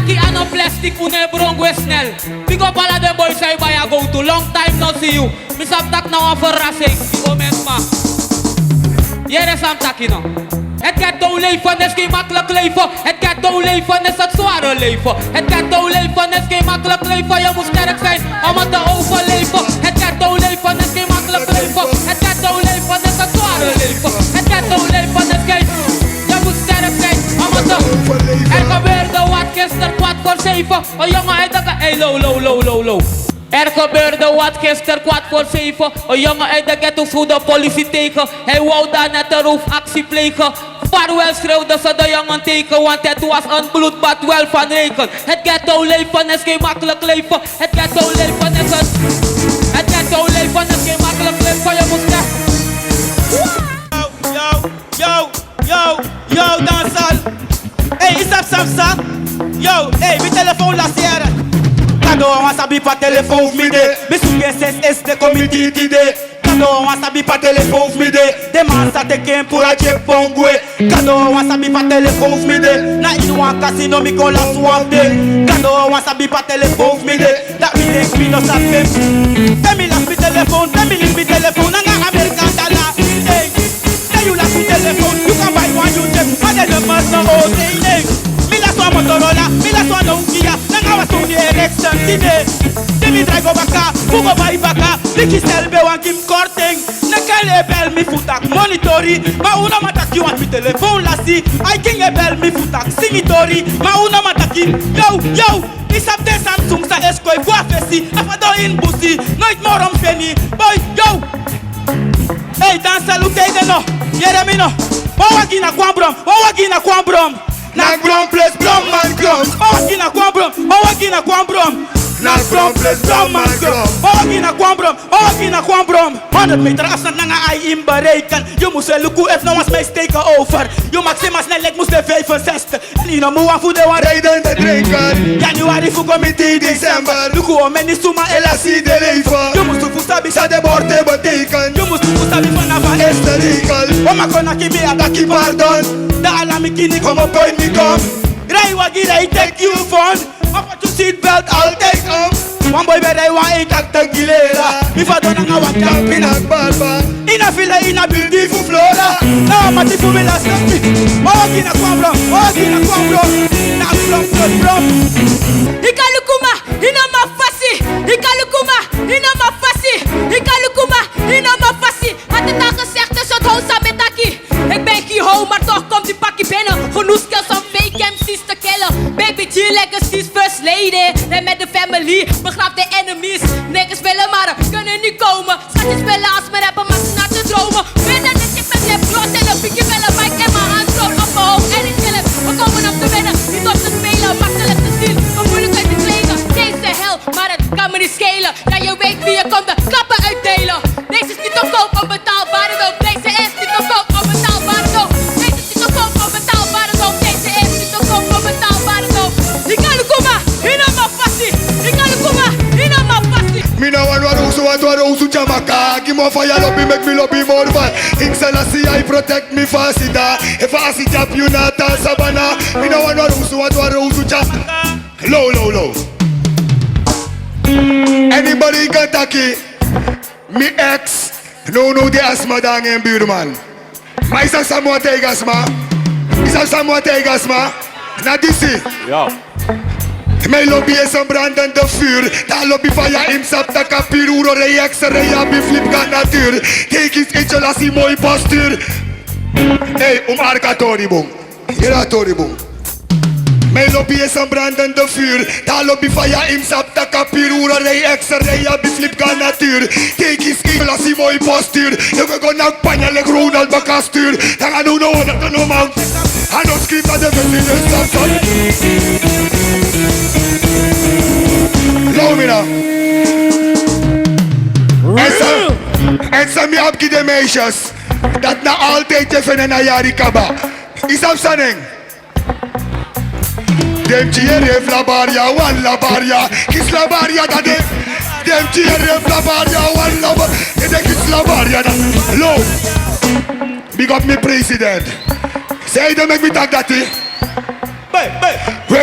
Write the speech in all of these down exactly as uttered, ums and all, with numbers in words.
Ki a no plastic, un no e bron gwe snel. Big up ala den boi san e bai a gowtu, long time no see you. Mi sabi taki na wan verrassing, yu go mens ma. Yere san mi taki no. Het ghetto leven is geen makkelijk leven. Het ghetto leven is het zware leven. Het ghetto leven is geen makkelijk leven. Je moet sterk zijn om het te overleven. Het ghetto leven is geen makkelijk leven. Het ghetto leven is het zware leven. Het ghetto leven is geen, je moet sterk zijn om het te. Er gebeurde wat gisteren kwart voor zeven. Een jongen uit de ge-, hey, low, low, low, low, low. Er gebeurde wat gisteren kwart voor zeven. Een jongen uit de ghetto schoot de politie tegen. Hij wou daar net een roofactie plegen. Vaarwel schreeuwde ze de jongen tegen, want het was een bloedbad wel van regen. Het ghetto leven is geen makkelijk leven. Het ghetto leven is het. Het ghetto leven is geen makkelijk leven. Je moet sterk. Yo, yo, yo, yo, dansal. Hey, is dat Samsa? Yo, hey, mi telefoon lasi yere. Kado wan sabi fa telefoon fu mi de. Mi suke ses es de komiti tide. Kado wan sabi fa telefoon fu mi de. Den man sa teki en puru a dyepi pongwe. Kado wan sabi fa telefoon fu mi de. Na ini wan kasino mi kon lasi wan fu den. Kado wan sabi fa telefoon fu mi de. Dati mi denki mi no sabi. Te mi lasi mi telefoon, te mi lasi mi telefoon, nanga American dollar. Hey. Te yu lasi yu telefoon, yu kan bai wan nyun dyepi, ma den numbers no o te yu nen. Mi lasi wan Motorola, mi lasi wan Nokia, nanga wan Sony Ericsson tide. Te mi drai go baka, fu go bai baka, Ricky Stel ben wani gi mi korting. Nekeli e bel mi fu taki monitori, ma un no man taki wan mi telefoon lasi. Ai King e bel mi fu taki singi tori, ma un no man taki. Yo, yo, i sabi den Samsung sa e skoy go a fesi, a fadon ini busi, noiti moro mi feni, boi, yo. Hey, dansa, luku te yu de no. Yere mi no. Wan wagi na kwan brom, wan wagi na kwan brom. Na brom plus brom man brom. Wan wagi na kwan brom, wan wagi na kwan brom. Na brom plus brom man brom. Wan wagi na kwan brom, wan wagi na kwan brom. Honderd meter afstand nanga ai ini bereiken. Yu mus e luku efu no wan sma e teki over. Yu maximus na leki mus de vijfenzestig. En yu no mus wani fu de wan rijdende drinker. Januari fu go miti december. Luku omeni suma e lasi den leven. Yu mus fu sabi san den bord e beteken. Yu mus fu sabi fanafu a eerste regel. Wan man kon naki mi, a taki pardon. Dan ala mi kini kon opo ini mi kom. Rai wagi, rai teki yu phone. Opo yu seatbelt altijd om. Wan boi ben rai wan eentaktig Gilera. Mi fadon nanga wan kyampina barba. Ini a villa, ini a building fu Flora. Na mati fu mi lasi taki. Wan wagi na kwan brom, wan wagi na kwan brom. Na brom, brom, brom. Yu kan luku ma, yu no man fasi. Yu kan luku ma, yu no man fasi. Yu kan luku ma, yu no man fasi. Had het al gezegd, dus het hou samen taki. Ik ben geen ho, maar toch komt die pakkie binnen. Genoeg skills om fake M C's te killen. Baby G legacy is first lady. Rij met de family, begraaf de enemies. Niggas willen maar kunnen niet komen. Schatjes willen als mijn rapper, maar ze naar te dromen. Binnen de tip met lip gloss en een biggie willen. Mic in mijn hand, drop op mijn hoofd en ik kill het. We komen om te winnen, niet om te spelen. Makkelijk te zien, maar moeilijk uit te trainen. Deze hel, maar het kan me niet schelen. Ja, je weet wie je komt, de klappen uitdelen. Deze is niet te koop, onbetaalbare doop. Deze is niet te koop, onbetaalbare doop. Deze is niet te koop, onbetaalbare doop. Deze is niet te koop, onbetaalbare doop. Yu kan luku ma, yu no man fasi. Yu kan luku ma, yu no man fasi. Mi no wani wan osu, wani wan osu Jamaica. Gi mi wan fire lobi, mek mi lobi more fire. King Selassie, I protect mi fasita. Efu a asi tapu yu na a tan sabana. Mi no wani wan osu, wani wan osu Jamaica. Low, low, low. Anybody kan taki. Mi ex, no, no, de a sma dan en buurman. Ma i sabi san mi wani taigi a sma? I sabi san mi wani taigi a sma? Na disi. Yo. Mijn lobby is een brandende vuur. Dan lobby van ja, im sap tak a pur. Uro rei ex, rei abi flip gaan natuur. Kijk eens, eentje las die mooi postuur. Hey, um arka tori bun. Yere a tori bun. Mijn lobby is een brandende vuur. Dan lobby van ja, im sap tak a pur. Uro rei ex, rei abi flip gaan natuur. Kijk eens, eentje las die mooi postuur. Je wil go na panya leki Ronald Bakastuur. Dan ga no no no no man. A no skip na de fesi de stap. Low mi na. En san, en san mi abi gi de meisjes. Dati na altijd yu e feni na yari kaba. I sabi san nen. Dem tyere fu labaria, wan labaria. Kisi labaria dati. Dem tyere fu labaria, wan labaria. Dem kisi labaria dati. Low. Big up mi president. San ede meki mi taki dati. Hey, hey. We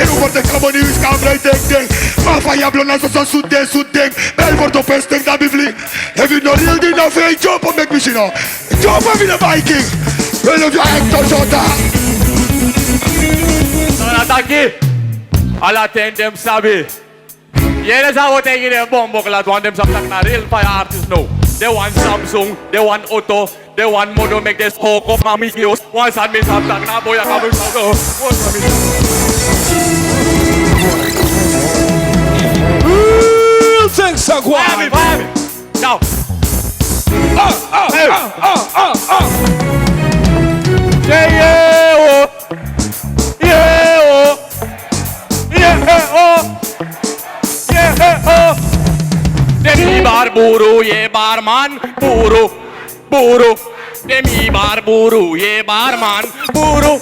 Den un forte kamoni wis kan brei tek den. Ma faya blo na soso sut den, sut den. Bel forte pes tek da bibli. Efu no real di na fei, jump up, make me see now. Jump up in the Viking. Well, if you act on shorter. Ala taki. Ala ten dem sabi. Yere san un o taigi den bombo klat wan, den sabi taki na real fire artist now. Den wan Samsung, den wan auto, den wan modo, meki den skoko mami kios. Wan sani mi sabi taki na boi a kabu sabi. Real things a go on. Fire me, fire me. Now. Ah, ah, hey. Ah, ah, ah, ah. Yeah, yeah, oh. Yeah, oh. Yeah, oh. Yeah, oh. Dem e bar buru, ye barman, buru, buru. Dem e bar buru, ye barman, buru.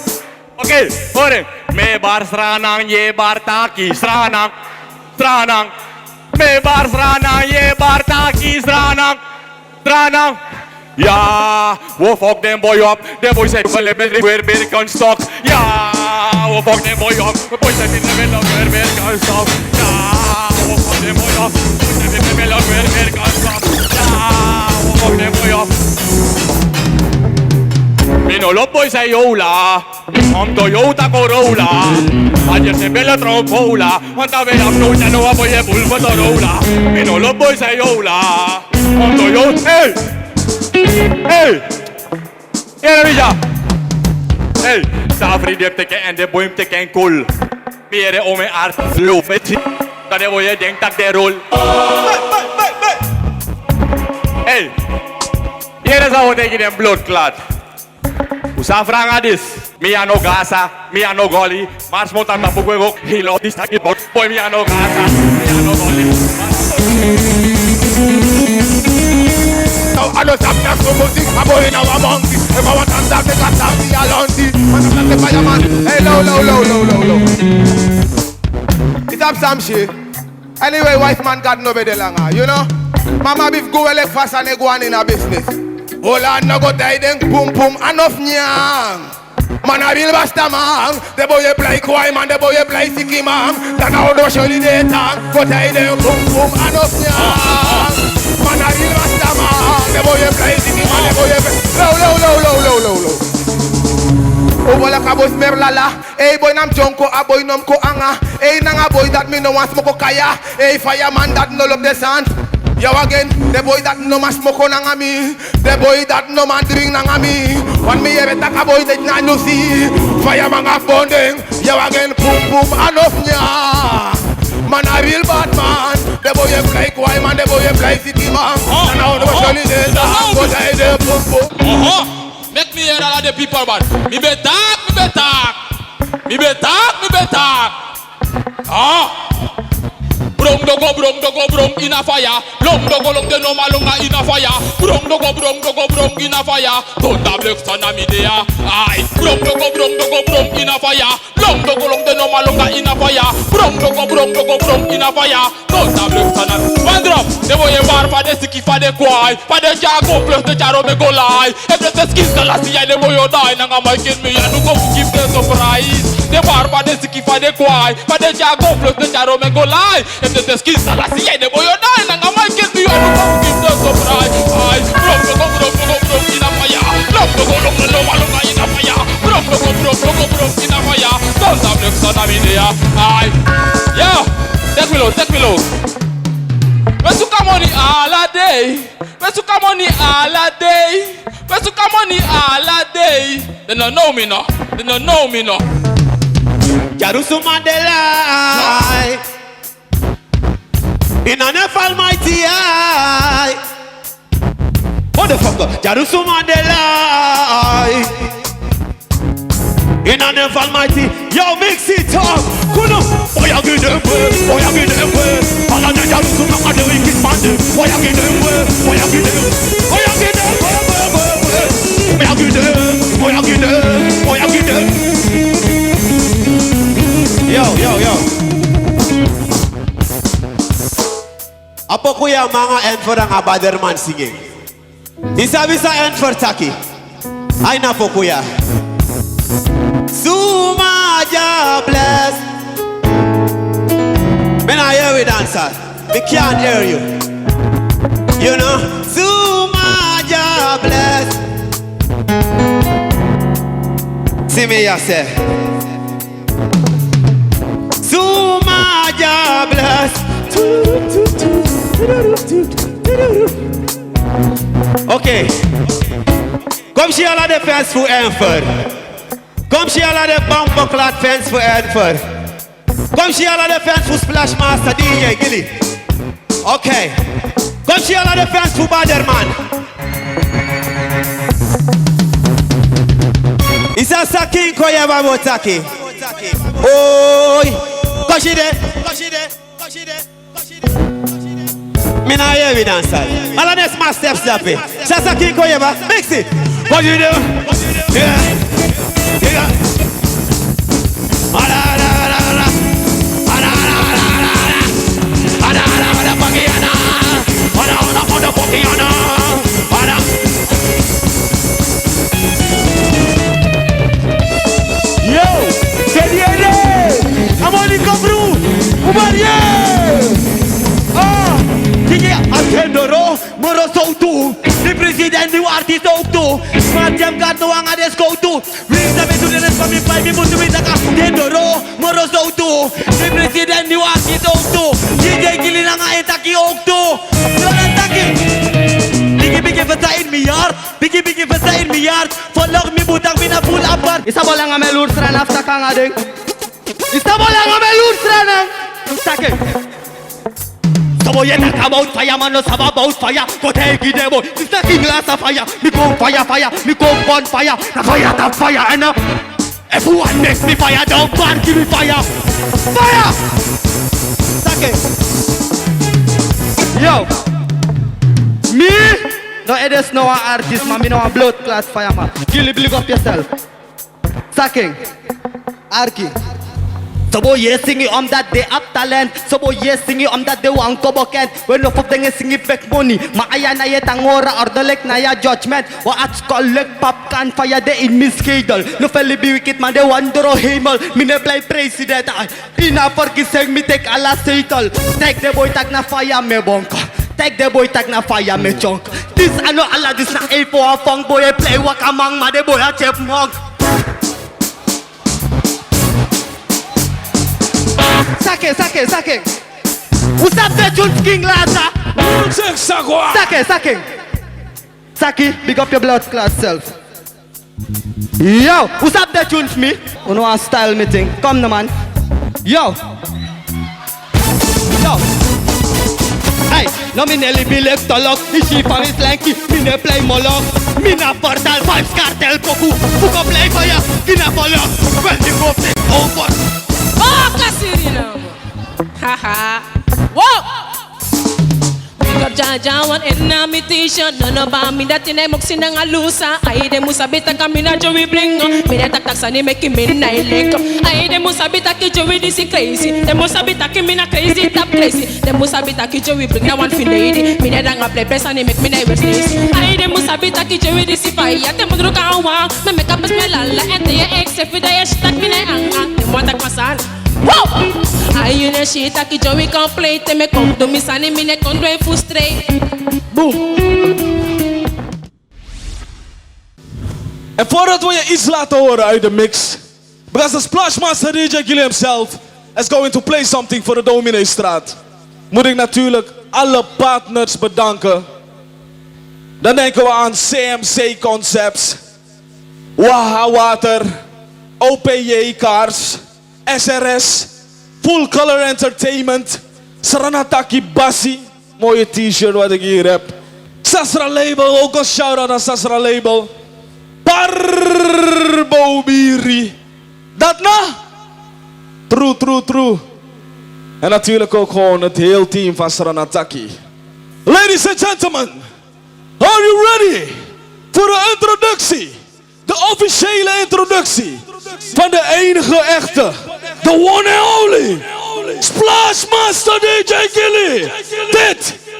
Oké, hoor. Mi e bar Sranan, ye bar taki, Sranan, Sranan. Mi e bar Sranan, ye bar taki, Sranan, Sranan. Ya, we fuck den boi op. Den boi zet we leven weer weer kan stop. Ya, we fuck den boi op. Boi zet in de middel weer weer kan stop. Ya, we fuck den boi op. Boi zet in de middel weer weer kan stop. Ya, we fuck den boi op. Mi no lobi boi san e yola. Om Toyota Corolla. Ayer se bela trompola. Wanta we am no ya no wa boi e bul Motorola. Mi no lobi boi san e yola. Om Toyota. Hey! Hey! Yere mi ya. Hey! Safri den teke en den boi teke en cool. Mi yere ome art lo feti. Dan den boi e denki taki den rol. Hey! Yere san un o taigi den bloodclaat. Un sabi anga disi. Mi a no Gaza, mi a no Goli. Mars Mota tapu kwego, hilo disi taki bot. Boi, mi a no Gaza, mi a no Goli. Now I know some people think a boi na a monkey. If I want to stop the cat, stop the alonti. Man, I'm not the fireman. Hey, low, low, low, low, low, low. It's up some shit. Anyway, wise man God no be de langa, you know? Mama beef go elek fast and e go on in a business. Holland no go die den pum pum a no fnyang. Man a real basta man. Den boi e play kwai man, den boi e play siki man. Dan a odo sholi den tan. Go die den pum pum a no fnyang. Man a real basta man. Den boi e play siki man, den boi e play. Low, low, low, low, low, low, low. Obo laka bos mer lala. Ei boi na mi dyonko, a boi no mi kon anga. Ei nanga boi dati mi no wani smoko kaya. Ei fireman dati no lobi den sani. Yaw again, den boi dati no man smoko nanga mi. Den boi dati no man drink nanga mi. Wan mi yere taki a boi dati na nyunsu. Fireman a bonding. Yaw again, pum pum a no fnyang. Man a real bad man. Den boi e play kwai man, den boi e play siki man. Dan a odo sholi den tan. Go die den pum pum. Meki mi yere ala den people man. Mi be taki, mi be taki. Mi be taki, mi be taki. Ah. Brong dogo, brong dogo, brong inna fire. Long dogo, long de no man longa inna fire. Brong dogo, brong dogo, brong inna fire. Thunder Black Star na mi de ya. Aye. Brong dogo, brong dogo, brong inna fire. Long dogo, long de no man longa inna fire. Brong dogo, brong dogo, brong inna fire. Thunder Black Star na mi. One drop. Den boi e bar fa den siki, fa den kwai. Fa den tyari go plus den tyari ome go lai. Efu den test King Selassie, ya den boi o die. Nanga Michael mi ya no go give den surprise. Den bar fa den siki, fa den kwai. Fa den tyari go plus den tyari ome go lai. Efu den test King Selassie, ya den boi o die. Nanga Michael mi ya no go give den surprise. Aye, brong dogo, brong dogo, brong inna fire. Long dogo, long dogo, long dogo, long inna fire. Brong dogo, brong dogo, brong inna fire. Thunder Black Star na mi de ya. Aye. Yeah. Take me low, take me low. We suka money all a day. We suka money all a day. We suka money all a day. Dem no know mi no. Dem no know mi no. Jerusalem de lie. In the name of Almighty I. Motherfucker, Jerusalem de lie. In the name of Almighty, yo, mix it up. Kuno, boy, I give them way, boy, I give them way. All of the Jerusalem are the wicked man. Boy, I give them way, boy, I give them, boy, I give them way, way, way, way. Boy, I give them. a man o antwoord nanga baderman singing. Yu sabi san antwoord taki? A ini a poku ya. Suma di a bless. Mi na hear wi dansa. Mi can't hear you. You know? Suma di a bless. Si mi ya se. Suma di a bless. Okay. Kom si ala den fans fu Enver. Kom si ala den bomboclaat fans fu Enver. Kom si ala den fans fu Splash Master D J Gilly. Okay. Kom si ala den fans fu Baderman. Yu sa san King Koyeba bo taki. Oi. Kon si de. Kon si de. Kon si de. Mi na hear wi dansa. Ala den sma step step. Sa san King Koyeba. Mix it. Kon si de. Yeah. Yeah. Ala, ala, ala, ala. Ala, ala, ala, ala, ala. Ala, ala, ala, pakiana. Ala, ala, ala, pakiana. Ala. Yo, kediere. Amoni kobru. Umarie. Ah, kiki atendoro. Moro sowtu. Di president di warti sowtu. Sma di a gat no anga den skowtu. Wi sabi tu den sma mi pai mi musu mi taka. Tendoro. Moro sowtu. Di president di warti sowtu. D J Gilly nanga en taki owktu. Yo, dan taki. Bigi bigi fesa in mi yard. Bigi bigi fesa in mi yard. Follow mi butak mi na full apart. Yu sabi langa mi e luru srana fu taki nanga den. Yu sabi langa mi e luru srana. Taki. Sobo ye taka bout fire, man no sabi bout fire. Go teki den boy. Sista King Lasa fire. Mi kon fire, fire. Mi kon burn fire. Na fire tap fire. And uh, if you want next mi fire, don't burn, give mi fire. Fire. Taki. Yo. Mi no edes no wan artist, man. Mi no wan bloodclaat fireman. Gilly, big up yourself. Taki. Arki. Sobo ye singi omdat den abi talent. Sobo ye singi omdat den wan kobo kent. We no fu den e singi fake money. Ma aya na ye tangora ordelijk na ya judgment. Wan ati skol leki pap kan faya de in mi schedel. No fu libi wicked man den wan doro hemel. Mi no e play president. Ai. Ina verkiezing mi teki ala zetel. Teki den boy taki na faya mi e bonk. Teki den boy taki na faya mi e chonk. Disi a no ala, disi na efu a funk boy e play wakaman, ma den boy a chipmunk. Sake, sake, sake. What's up, the Jones King Laza? Sake, sake. Saki, big up your bloodclaat self. Yo, who stop the tune for me? Unu wan style meeting. Come no man. Yo. Yo. Hey, no mi no e libi leki tolok. Isi fa mi slanky, mi no e play molok. Mi na portal vibes kartel poku. Fuko play fire, kina follow. When mi go fit over. Oh, Kasirina. Haha. Wow. Big up Jah Jah, wan en na mi t-shirt. No no ba mi dati na moksi nanga lusa. Ai den musu sabi taki mi na Joey Bling. Mi na tak tak sani meki mi na link. Ai den musu sabi taki Joey disi crazy. Den musu sabi taki mi na crazy tap crazy. Den musu sabi taki Joey Bling na wan fine lady. Mi na danga play play sani meki mi na worst case. Ai den musu sabi taki Joey disi fire. Te mudru kan wan. Mi meki a pes mi lala. En te ye ex e fi da ye shitak mi na anga. Den musu taki masala. Wow! Ai yu no e si taki Joey complete, mi kon du mi sani, mi no kon du en fu straight. Boom. En voordat we je iets laten horen uit de mix, because the Splash Master D J Gilly himself is going to play something voor de Domineestraat, moet ik natuurlijk alle partners bedanken. Dan denken we aan C M C Concepts, Waha Water, O P J Cars, S R S, Full Color Entertainment, Sranataki Bassi, mooie t-shirt wat ik hier heb. Sasra Label, ook een shout-out aan Sasra Label. Parbo Biri. Dat na? True, true, true. En natuurlijk ook gewoon het heel team van Sranataki. Ladies and gentlemen, are you ready voor de introductie? De officiële introductie van de enige echte, the one and only Splash Master D J Gilly. Dit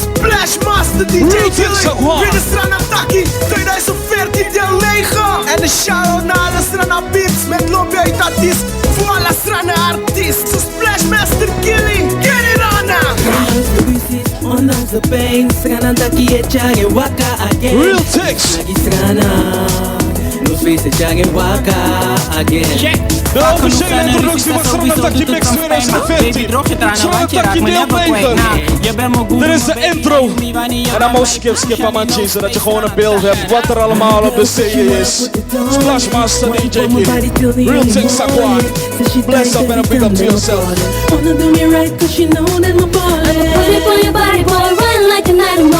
Splash Master D J Real Killing. Sranan taki, tweeduizend veertien deel negen. En de shout-out naar alle Sranan peeps met Lobby uit Atis. Voor alle Sranan artiesten. Splash Master Killing, get it on now. Ondanks de pijn, Sranan taki e tyari waka again. Real Things. Taki Sranan. No space e tyari waka again. Check. De officiële introductie van Sranan taki mix tweeduizend veertien. Sranan taki deel negen. Dit is de intro. En dan moet je skip, skip aan man, zodat je gewoon een beeld hebt wat er allemaal op de C D is. Splash Master D J King. Real Things, Aqua. Bless up and a big up to yourself. Wanna do me right 'cause she know that I'm a baller. Push me for your body, boy, run like an animal.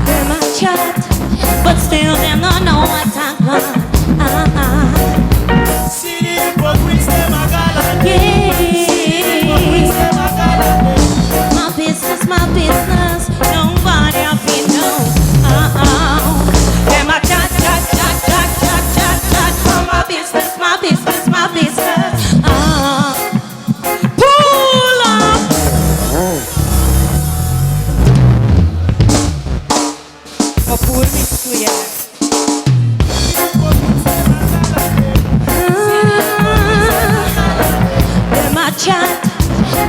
Dem a chat, but still dem no know what I want. Ah, ah. See the hypocrites, dem a gala. Yeah. My business, my business. Nobody have to know. Uh-uh. Dem a chat, chat, chat. My business, my business, my business. Uh-uh. Pull up. Go pull me square. Dem a chat,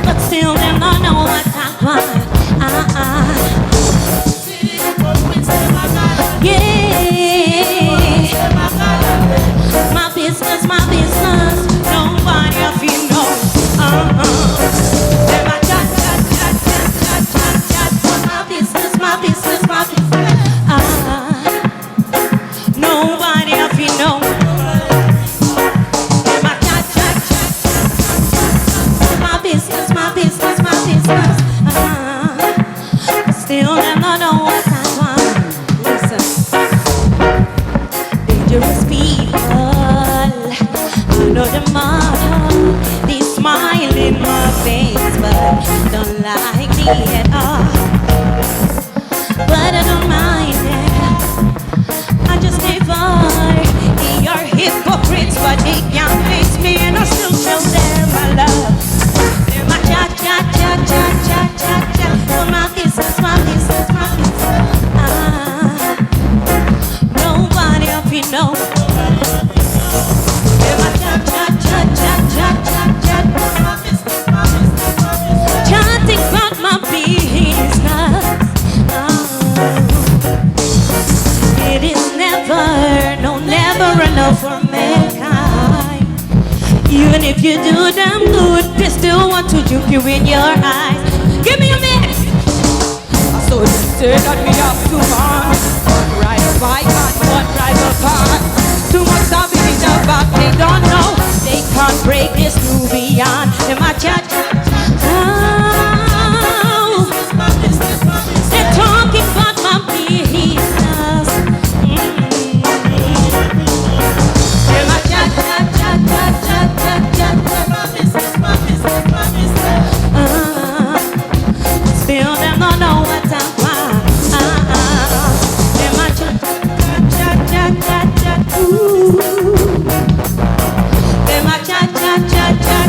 but still dem no know what I want. Uh-uh. Yeah. My business, my business. Nobody have to know. Uh-uh. Dem a chat, chat, chat. My business, my business, my business. Ah, nobody have to know. Dem a chat, chat, chat. My business, my business, my business. Ah, still dem no know what I want. Listen. Dangerous people, I know dem all. They smile in my face, but don't like me at all. But I don't mind it. I just never. They are hypocrites, but they can't face me, and I still show them my love. Dem a chat, chat, chat. For my business, my business, my business. Ah, nobody have to know. Dem a chat, chat, chat. For my business, my business, my business. Chatting about my business. Ah, it is never, no, never enough for mankind. Even if you do them good, they still want to juke you in your eyes. Give me a mix. So they say that we have two man, one ride a bike and one drive a car. Too much savage in the back, they don't know. They can't break this new beyond. Dem a chat, chat, chat. Oh. Dem talking about my business. Mm. Dem a chat, chat, chat. Uh, still dem no know what I want. Uh, uh. Dem a chat, chat, chat, chat, chat. Ooh. Dem a chat, chat, chat, chat,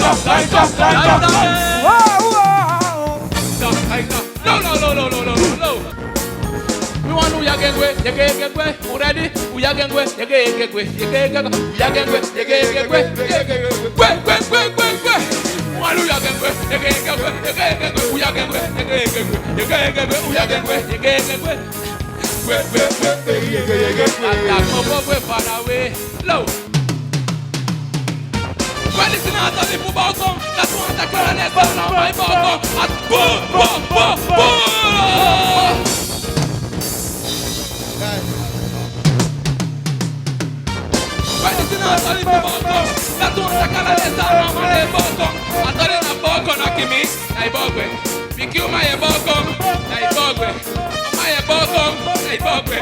Kaita, kaita, kaita. Wow, wow. Kaita, kaita. No, no, no. Mi wani uya gengwe, yege, yege, gwe. U ready? Uya gengwe, yege, yege, gwe. Yege, yege, gwe. Uya gengwe, yege, yege, gwe. Yege, yege, gwe. Gwe, gwe, gwe, gwe, gwe. Mi wani uya gengwe, yege, yege, gwe. Yege, yege, gwe. Uya gengwe, yege, yege, gwe. Yege, yege, gwe. Uya gengwe, yege, yege, gwe. Gwe, gwe, gwe, gwe, yege, yege, gwe. Ata, kobo, gwe, far away. Low. Gwe, listen out, a people boko. That's one that call on that boko, my boko. At boom, boom, boom, boom. Gwe, listen out, a people boko. That's one that call on that boko, my boko. A tell you, na boko, na kimi. Na ibokwe. Biki uma ye boko. Na ibokwe. Uma ye boko. Na ibokwe.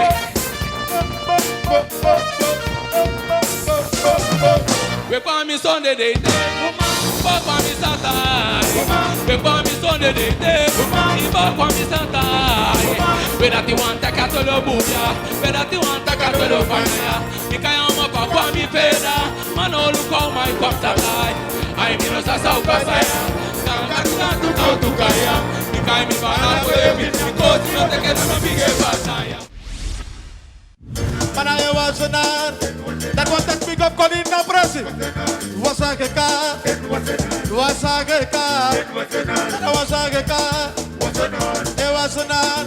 We kwa mi Sunday day day. Uma. Boko mi Saturday. Uma. We kwa mi Sunday day day. Uma. Iboko mi Saturday. We dati wan taka tolo buya. We dati wan taka tolo fanya. Bika ya uma pa kwa mi feda. Mano luko mai kwa Saturday. Ai mi no sasa ukasaya. Kanga tuka tuka tukaya. Bika mi bana kwe mi. Because no teke no bige basaya. Mana e wasenan. Dati wan taki big up kon ini na presi. Wasageka. Wasageka. Wasageka. E wasenan.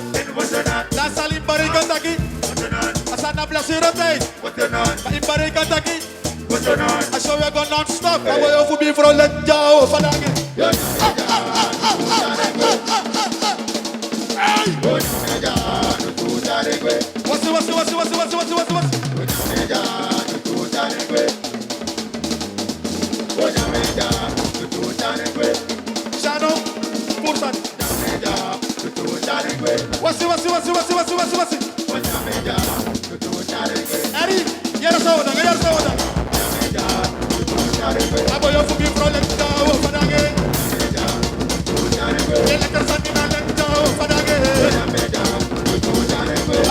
Dati sali bari kon taki. A sani na blessure tei. Ma i bari kon taki. A show we go non-stop. A boyo fu bifro let down. Fadage. Hey. Wasi, wasi, wasi. Shano, pursan. Wasi, wasi, wasi. Eri, yere sa wota, yere sa wota. Abo yo fu bifro let down, fadage. Yere sa wota, let down, fadage.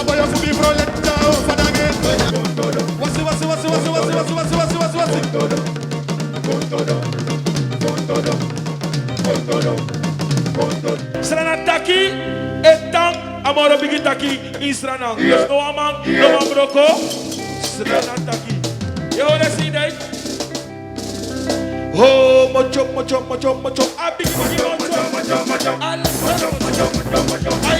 Abo yo fu bifro let down, fadage. Wasi, wasi, wasi. Srana taki, e tan, a moro bigi taki, in Srana. Yes. No wan man, no wan broko. Srana taki. Ye hole si dai. Ho, mocho, mocho, mocho, mocho. A bigi, bigi mocho. Ala, mocho, mocho, mocho, mocho.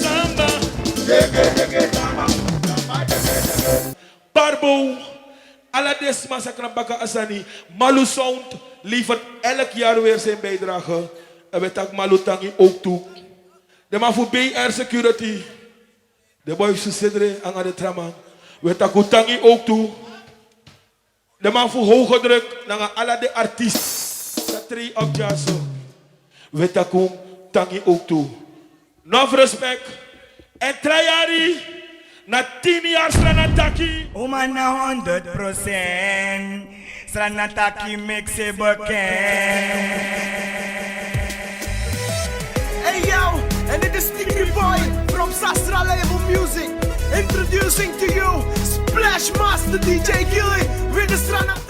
Samba. Parbo. Ala den sma sakra baka a sani. Malu Sound levert elk yari weri sen bijdrage. En wi taki Malu tangi ook tu. Den man fu B R Security. Den boi fu Sedre nanga den tra man. Wi taki un tangi ook tu. Den man fu Hoge Druk nanga ala den artiest. Sa trei op dyaso. Wi taki un tangi ook tu. Nof respect. En tra yari na tin yari Sranataki. Uma na honderd procent. Sranataki mix e bekend. Hey yo, en dit is Sticky Boy from Sastra Label Music. Introducing to you Splash Master D J Gilly with the Strana.